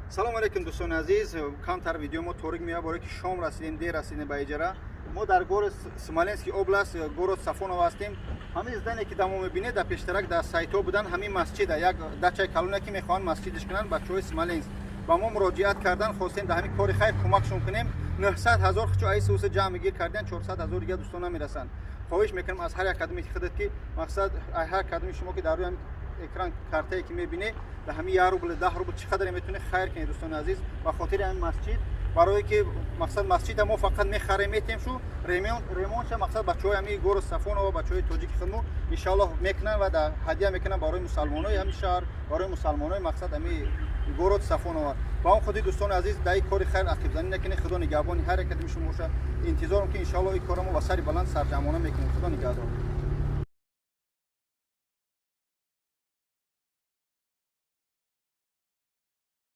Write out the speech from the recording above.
Салом алейкум, дӯстони азиз. Камтар видео мо торик меояд, барое ки шом расидем, дер расидем ба иҷара. Мо дар город Смоленский область, город Сафоново ҳастем. Ҳамин здание, ки дамо мебинед, дар пештарак дар сайтҳо будан, ҳамин масҷида, як дачаи калоне, ки мехоҳанд масҷидш кунанд. Бачаҳои Смоленск ба мо муроҷиат кардан, хостем дар ҳамин кори хайр кӯмакшон кунем. 900 ҳазор хичо айсуса ҷамъ гир кардан, 400 ҳазор дига дӯстон намерасанд. Хоҳиш мекунам аз ҳар як кадоми худат, ки мақсад ҳар кадоми шумо, ки дар рӯи экран картае ки мебинед, дар ҳамин 1 рубл, 10 рубл, чӣ қадаре метавонед, хайр кунед, дӯстони азиз, ба хотири ҳамин масҷид. Барое ки мақсад масҷида мо фақат мехарем, метем шу ремонтша, мақсад бачаҳои ҳамин город Сафоново, бачаҳои тоҷики худмо иншааллоҳ мекунанд ва ҳадия мекунанд барои мусалмонои ҳамин шаҳр, барои мусалмонои мақсад ҳамин город Сафоново. Ба он хотир, дӯстони азиз, дар ин кори хайр ақибзанӣ накунед. Худо нигаҳбони ҳар як кадоми шумо боша. Интизорам, ки иншааллоҳ ин кора мо ба сари баланд сарҷамъона мекунем. Худо нигаҳдор.